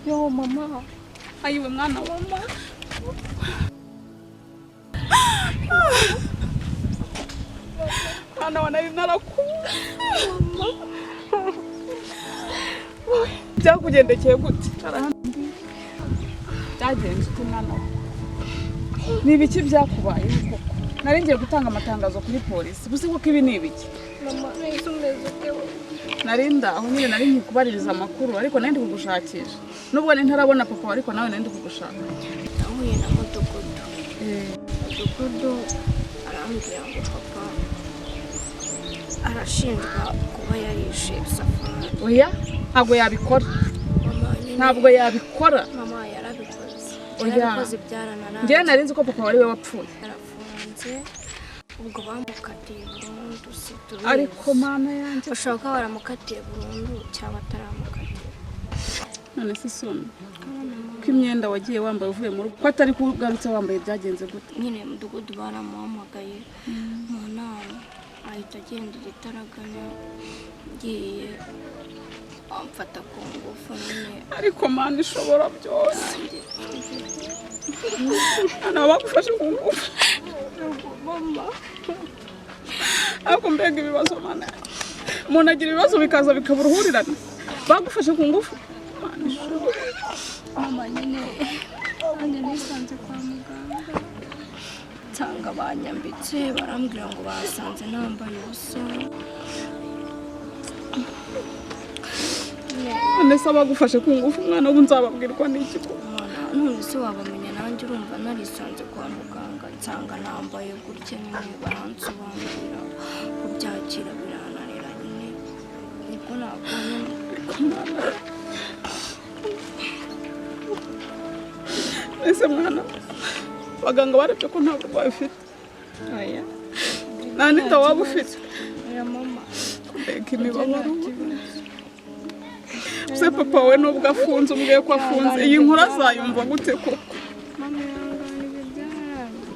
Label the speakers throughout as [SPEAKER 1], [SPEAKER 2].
[SPEAKER 1] Yo mama.
[SPEAKER 2] Ayiwe mwana wa
[SPEAKER 1] Mama.
[SPEAKER 2] Mwana wa, nari narakuwe. Byakugendekeye gute? Byagenze ute, mwana wa? Ni ibiki byakubayeho koko? Nari ngiye gutanga amatangazo kuri polisi gusa koko, ibi ni ibiki?
[SPEAKER 1] Mama, nahise umeze ute wowe?
[SPEAKER 2] Nari ndaho nyine, nari nkikubaririza amakuru, ariko nari ndi kugushakisha nubwo nari ntarabona papa, ariko nawe nari ndi kugushaka.
[SPEAKER 1] Nahuye na mudugudu. Mudugudu arambwira ngo papa arashinjwa kuba yarishe Safari.
[SPEAKER 2] Oya, ntabwo yabikora.
[SPEAKER 1] Mama nyine.
[SPEAKER 2] Ntabwo yabikora.
[SPEAKER 1] Mama, yarabikoze.
[SPEAKER 2] Oya.
[SPEAKER 1] Yarabikoze, byaranarangije.
[SPEAKER 2] Njyewe nari nzi ko papa wari we wapfuye.
[SPEAKER 1] Yarafunze, ubwo bamukatiye burundu si tubizi.
[SPEAKER 2] Ariko Mana yanjye!
[SPEAKER 1] Bashobora kuba baramukatiye burundu cyangwa bataramukatiye.
[SPEAKER 2] None se Soni, ko imyenda wagiye wambaye uvuye mu rugo, ko atari ko ugarutse wambaye, byagenze gute?
[SPEAKER 1] Nyine mudugudu baramuhamagaye mu nama, ahita agenda igitaraganya, ngiye amfata ku ngufu nyine.
[SPEAKER 2] Ariko Mana ishobora byose! Mwana, bagufashe ku ngufu?
[SPEAKER 1] Mama.
[SPEAKER 2] Ariko mbega ibibazo, Mana! Umuntu agira ibibazo bikaza bikaba uruhurirane. Bagufashe ku ngufu? Mana ishobora!
[SPEAKER 1] Mama, nyine nanjye nisanze kwa muganga, nsanga banyambitse, barambwira ngo basanze nambaye ubusa. Nyine.
[SPEAKER 2] None se abagufashe ku ngufu, umwana, ubu nzababwirwa n'iki koko?
[SPEAKER 1] Mwana, none se wabamenya? Nanjye urumva narisanze kwa muganga, nsanga nambaye gutya nyine, baransobanurira, kubyakira birananira nyine, nibwo nabonye.
[SPEAKER 2] Ariko Mwana, ese mwana, abaganga barebye ko nta burwayi ufite?
[SPEAKER 1] Oya.
[SPEAKER 2] Nta n'inda waba ufite?
[SPEAKER 1] Oya mama.
[SPEAKER 2] Mbega imibabaro! Se papa we, nubwo afunze, umbwiye ko afunze, iyi nkuru azayumva gute koko?
[SPEAKER 1] Mama, ihangane, ibyo byararangiye,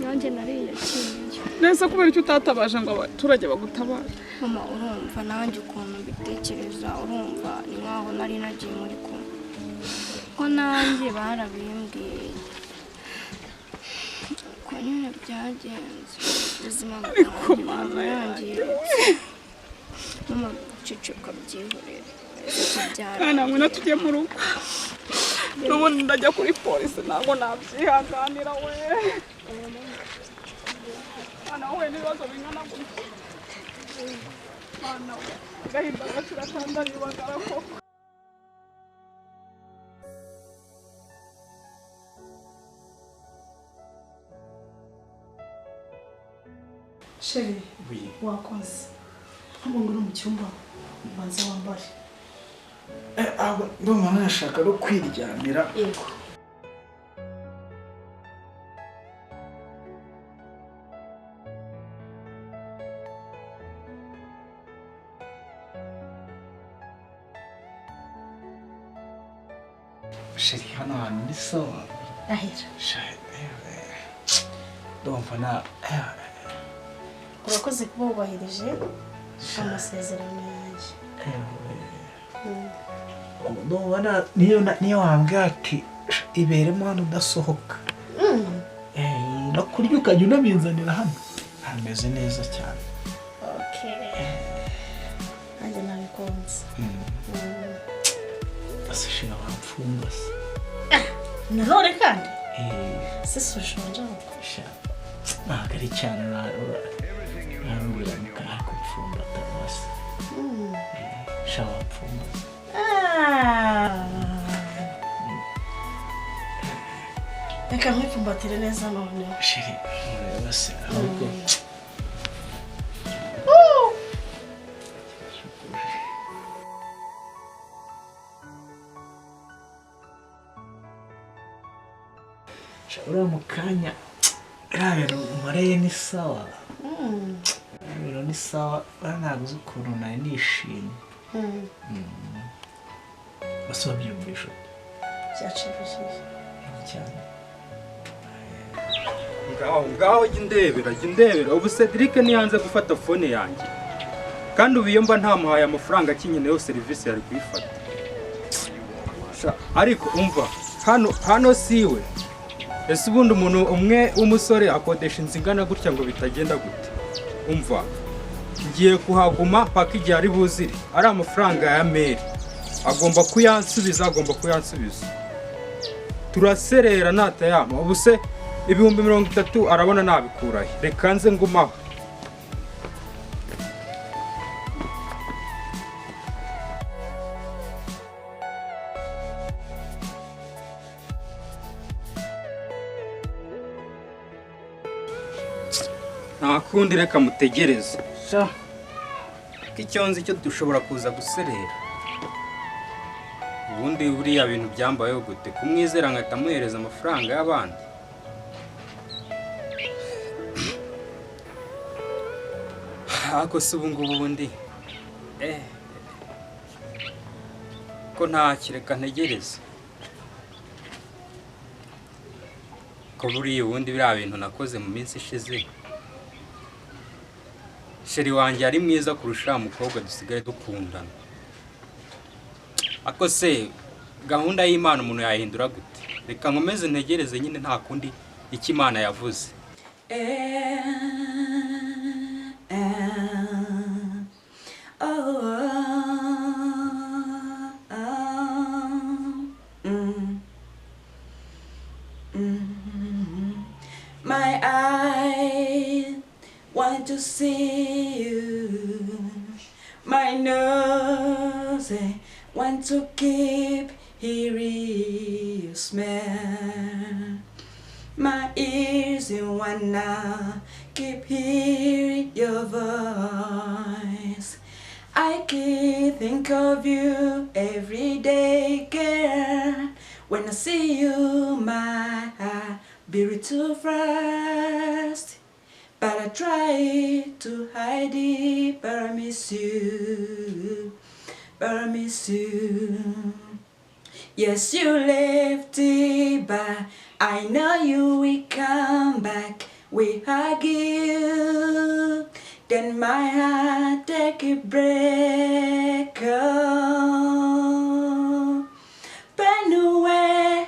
[SPEAKER 1] nanjye nariyakiriye.
[SPEAKER 2] Nese kubera icyo utatabaje ngo abaturage bagutabare?
[SPEAKER 1] Mama, urumva nanjye ukuntu mbitekereza, urumva ni nkaho nari nagiye muri kumwe, ko nanjye barabimbwiye uko nyine byagenze, ubuzima
[SPEAKER 2] Ariko
[SPEAKER 1] bwanjye
[SPEAKER 2] Mana
[SPEAKER 1] bwarangiritse. Mama, ceceka, byihorere, ese
[SPEAKER 2] Mwana, ngwino
[SPEAKER 1] byararangiye.
[SPEAKER 2] tujye mu rugo. N'ubundi ndajya kuri polisi, ntabwo nabyihanganira we. Mwana, wowe n'ibibazo bingana gutya, mwana we, agahinda gashira kandi aribagara koko.
[SPEAKER 3] Chéri.
[SPEAKER 4] Oui.
[SPEAKER 3] Wakoze, ntabwo ngo uri mu cyumba, ubanza wambare.
[SPEAKER 4] Ahubwo ndumva nashaka no kwiryamira.
[SPEAKER 3] Yego.
[SPEAKER 4] Chéri, hano hantu ni sawa.
[SPEAKER 3] Ahera.
[SPEAKER 4] Ndumva na
[SPEAKER 3] Urakoze kuba wubahirije amasezerano yanjye.
[SPEAKER 4] Ndumva niyo wambwira ati iberemo hano udasohoka, no kurya ukajya unabinzanira hano, hameze neza cyane.
[SPEAKER 3] Okay, nanjye nabikunze.
[SPEAKER 4] Ese shira, wapfumbase?
[SPEAKER 3] Nanone kandi se si ushonje ahubwo?
[SPEAKER 4] Sha, ntabwo ari cyane, urambwira ariko upfumbata basi. Sha, wapfumbase.
[SPEAKER 3] Ah. Reka nkwipfumbatire neza noneho.
[SPEAKER 4] Chéri, mureba se ahubwo. Sha, uriya mu kanya biriya bintu nkoreye ni sawa. Biriya bintu ni sawa, uriya ntabwo uzi ukuntu nari nishimye. Bose babyumvisha ute?
[SPEAKER 3] Byacishije.
[SPEAKER 4] Cyane.
[SPEAKER 5] Ngaho ngaho, jya indebera, jya indebera. Ubu Cedric ntiyanze gufata phone yanjye, kandi ubu iyo mba ntamuhaye amafaranga akinyeneyeho serivisi yari kuyifata. Sha, ariko umva hano, hano siwe. Ese ubundi umuntu umwe w'umusore akodesha inzu ingana gutya ngo bitagenda gute? Umva, ngiye kuhaguma paka igihe ari buzire. Ari amafaranga ya meri agomba kuyansubiza, agomba kuyansubiza. Turaserera natayama. Ubu se 30,000 arabona nabikurahe? Reka nze ngumaho. Nta kundi, reka mutegereze. Sha, ko icyo nzi cyo dushobora kuza guserera. Ubundi buriya bintu byambayeho gute kumwizera nkahita amuhereza amafaranga y'abandi? Ariko se ubu ngubu ubundi ko ntacyo, reka ntegereze. Ko buriya ubundi biriya bintu nakoze mu minsi ishize, chéri wanjye ari mwiza kurusha uriya mukobwa dusigaye dukundana. Ariko se gahunda y'Imana umuntu yayihindura gute? Reka nkomeze ntegereze nyine, nta kundi, icyo Imana yavuze.
[SPEAKER 6] Oh, oh, mm. My eyes want to see you. My nose want to keep hearing your smell. My ears wanna keep hearing your voice. I keep think of you every day, girl. When I see you, my heart beat too fast. But I try to hide it, but I miss you, but I miss you. Yes, you left it, but I know you will come back. We hug you, then my heart take a break. Oh, but nowhere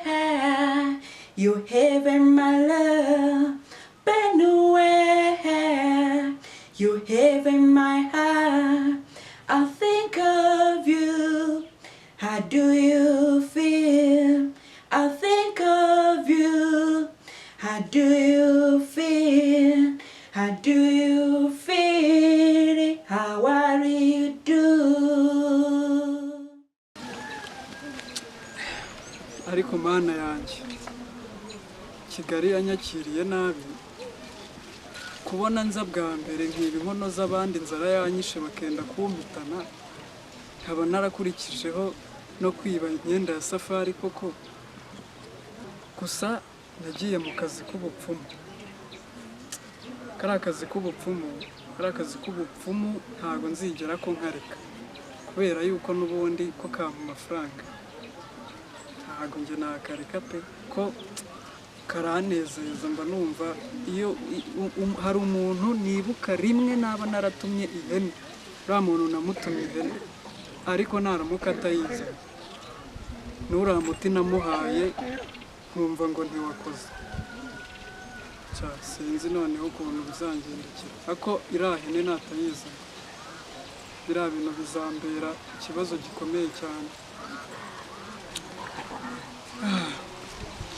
[SPEAKER 6] you have in my love, but nowhere you have in my heart. I think of you. How do you feel? I think of you. How do you feel? How do you feel? How are you do?
[SPEAKER 7] Ariko Mana yanjye, Kigali yanyakiriye nabi. Kubona nza bwa mbere nkiba inkono z'abandi, inzara yanyishe bakenda kumpitana, nkaba narakurikijeho no kwiba imyenda ya safari koko. Gusa nagiye mu kazi k'ubupfumu, kariya kazi k'ubupfumu, kariya kazi k'ubupfumu ntabwo nzigera ko nkareka, kubera yuko n'ubundi ko kampa amafaranga. Ntabwo njye nakareka pe, ko karanezeza. Mba numva iyo hari umuntu nibuka rimwe naba naratumye ihene, uriya muntu namutumye ihene, ariko naramuka atayizanye n'uriya muti namuhaye, nkumva ngo ntiwakoze. Cya, sinzi noneho ukuntu bizangendekera, ariko iriya hene natayizana, biriya bintu bizambera ikibazo gikomeye cyane.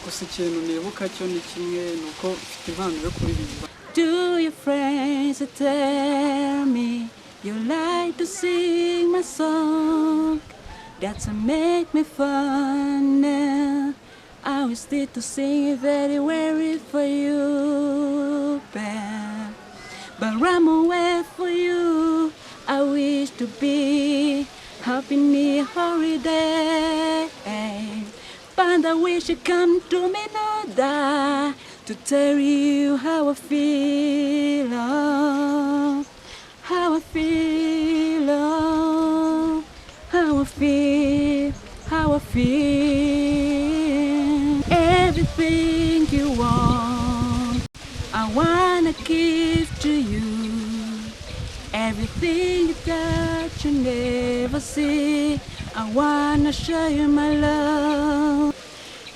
[SPEAKER 7] Gusa ikintu nibuka cyo ni kimwe, ni uko mfite impano yo kuririmba.
[SPEAKER 6] Do your friends tell me you like to sing my song? That's make me fun. I will still to sing it very very for you, babe. But I'm away for you. I wish to be happy near holiday. But I wish you come to me no die to tell you how I feel, oh, how I feel, oh, how I feel, how I feel. Everything you want, I wanna give to you. Everything. Everything that you never see, I wanna show you my love.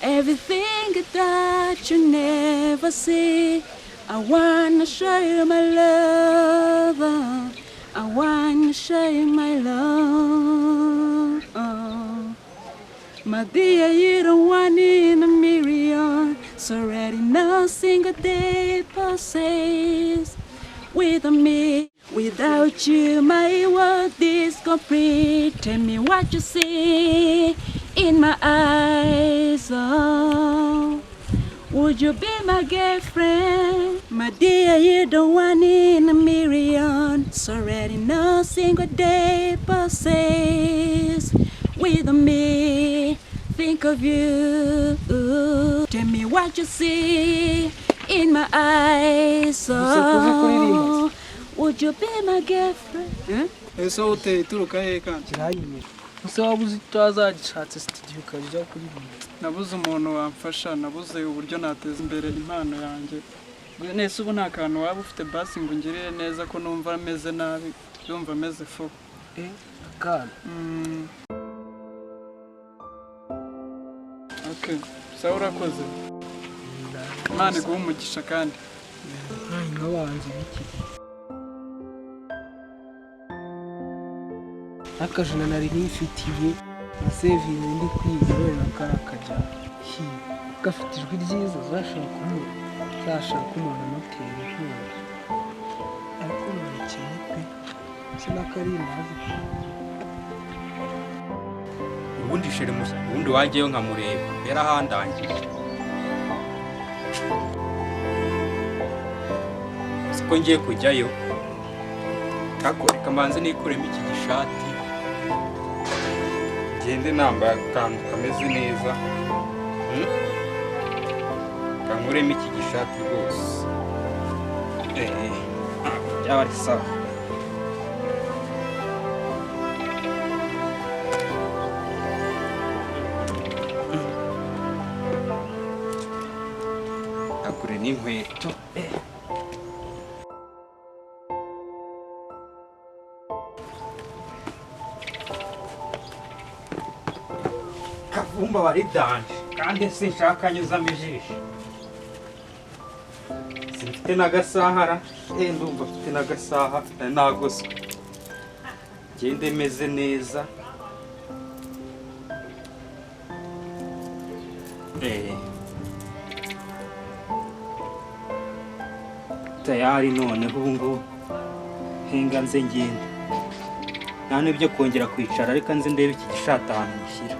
[SPEAKER 6] Everything that you never see, I wanna show you my love. I wanna show you my love. My dear, you don't want in a million. So already no single day passes with me. Without you, my world is complete. Tell me what you see in my eyes. Oh, would you be my girlfriend? My dear, you don't want in a million. So already no single day passes with me. Think of you. Tell me what you see in my eyes. Oh, would you be my girlfriend? Huh?
[SPEAKER 7] Ese wowe uteye ituruka hehe kandi?
[SPEAKER 8] Kiranyimira ese waba uzi utazagishatse studio ukajya kuririmba?
[SPEAKER 7] Nabuze umuntu wamfasha, nabuze uburyo nateza imbere impano yanjye. Nese ubu nta kantu waba ufite basi ngo ungirire neza, ko numva ameze nabi, ndumva ameze fo?
[SPEAKER 8] Akana.
[SPEAKER 7] Okay, sawa, urakoze, Imana iguhe umugisha kandi.
[SPEAKER 8] Nk'abanzi biki n'akajana nari nifitiye na sevingi ndi kwiga wenda kariya kajya gafite ijwi ryiza, zashaka umuntu amutera inkunga, ariko ni umukene pe, sinakarindazi.
[SPEAKER 5] Ubundi chéri mushya, ubundi wajyayo nkamureba, yarahandangije siko ngiye kujyayo. Kako reka mbanze nikuremo iki gishati, ngende nambaye akantu kameze neza. Kankuremo iki gishati rwose, byaba ari sawa. Agure n'inkweto. Kavumba wari danje kandi sinshaka anyuzamo ijisho, simfite n'agasahara. Ndumva mfite n'agasaha nagoswe, ngende meze neza. Tayari noneho ubu ngubu henga nze ngende, nta n'ibyo kongera kwicara, reka nze ndebe iki gishati ahantu gishyira.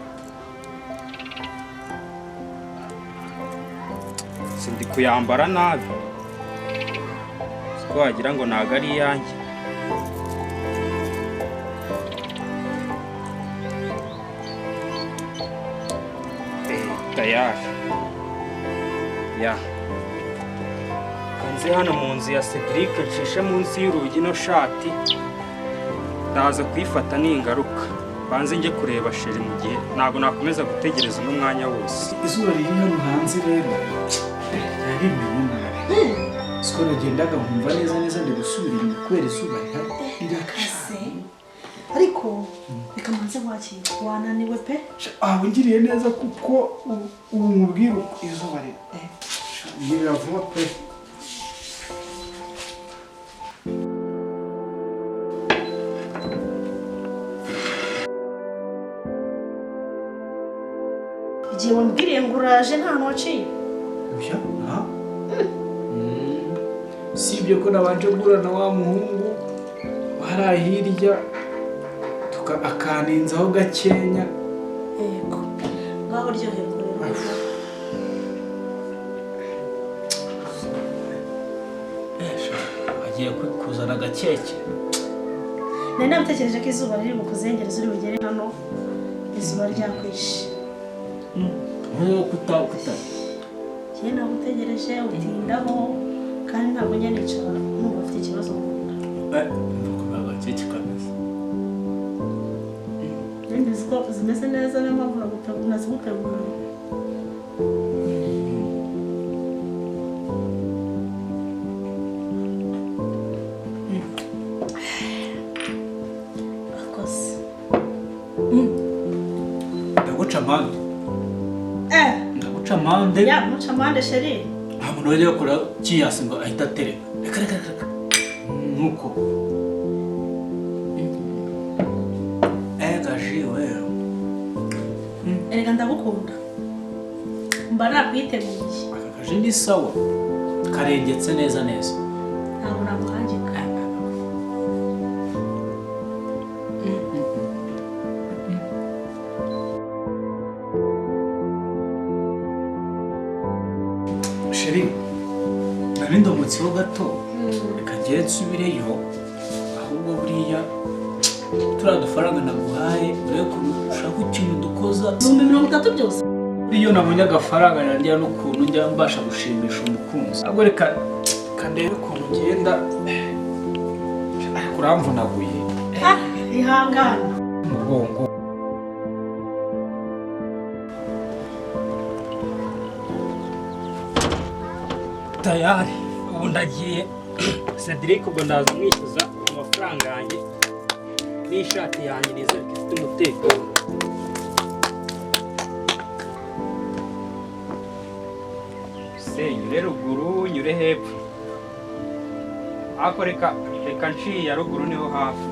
[SPEAKER 5] Sindi kuyambara nabi, siko wagira ngo ntago ari iyanjye. Tayari ya nze hano mu nzu ya Cedric, ncishe munsi y'urugi no shati ndaza kuyifata ningaruka. Banze njye kureba chéri mu gihe ntabwo nakomeza gutegereza uno mwanya wose.
[SPEAKER 4] Izuba riri hano hanze rero ryarimenye nabi, siko nagendaga nkumva neza neza ndi gusubira inyuma kubera izuba rihari rirakase.
[SPEAKER 3] Ariko reka manze wakira, wananiwe pe.
[SPEAKER 4] Ungiriye neza kuko ubu mubwira uko izuba riravuba pe.
[SPEAKER 3] Igihe wambwiriye ngo uraje nta hantu waciye.
[SPEAKER 4] Si ibyo ko nabanje guhura na wa muhungu hariya hirya akaninzaho gakenya.
[SPEAKER 3] Yego, ngaho uryoherwa rero.
[SPEAKER 4] Agiye kuzana agakeke.
[SPEAKER 3] Nari nabitekereje ko izuba riri bukuzengereza uri bugere hano, izuba ryakwishe.
[SPEAKER 4] Nk'uko utakuta.
[SPEAKER 3] Njye nagutegereje utindaho kandi ntabwo njya nicara numva ufite ikibazo mu nda.
[SPEAKER 4] Mvuga agakeke kameze.
[SPEAKER 3] Nzi ko zimeze neza, niyo mpamvu nazigutegura.
[SPEAKER 4] Ndaguca amande. Ndaguca amande.
[SPEAKER 3] Ya, muca amande chéri.
[SPEAKER 4] Nta muntu wajya bakora kiyasi ngo ahita atereka. Reka reka reka. Nuko. Gaji we.
[SPEAKER 3] Erega ndagukunda. Mba nakwiteguye.
[SPEAKER 4] Aka kaji ni sawa. Karengetse neza neza.
[SPEAKER 3] Ntabwo naguhangika.
[SPEAKER 4] Chéri, nari ndamutseho gato. Reka ngere nsubireyo. Ahubwo buriya turiya dufaranga naguhaye urebe ukuntu ushaka ikintu dukoza.
[SPEAKER 3] 30,000 byose.
[SPEAKER 4] Iyo nabonye agafaranga narya n'ukuntu njya mbasha gushimisha umukunzi. Ahubwo reka ndebe ukuntu ngenda. Ariko uramvunaguye.
[SPEAKER 3] Ihangane.
[SPEAKER 4] Umugongo.
[SPEAKER 5] Tayari ubu ndagiye. Cedric ubwo ndaza mwishyuza amafaranga yanjye n'ishati yanjye nizere ko ifite umutekano. Se nyure ruguru nyure hepfo, ariko reka reka nciye ya ruguru niho hafi.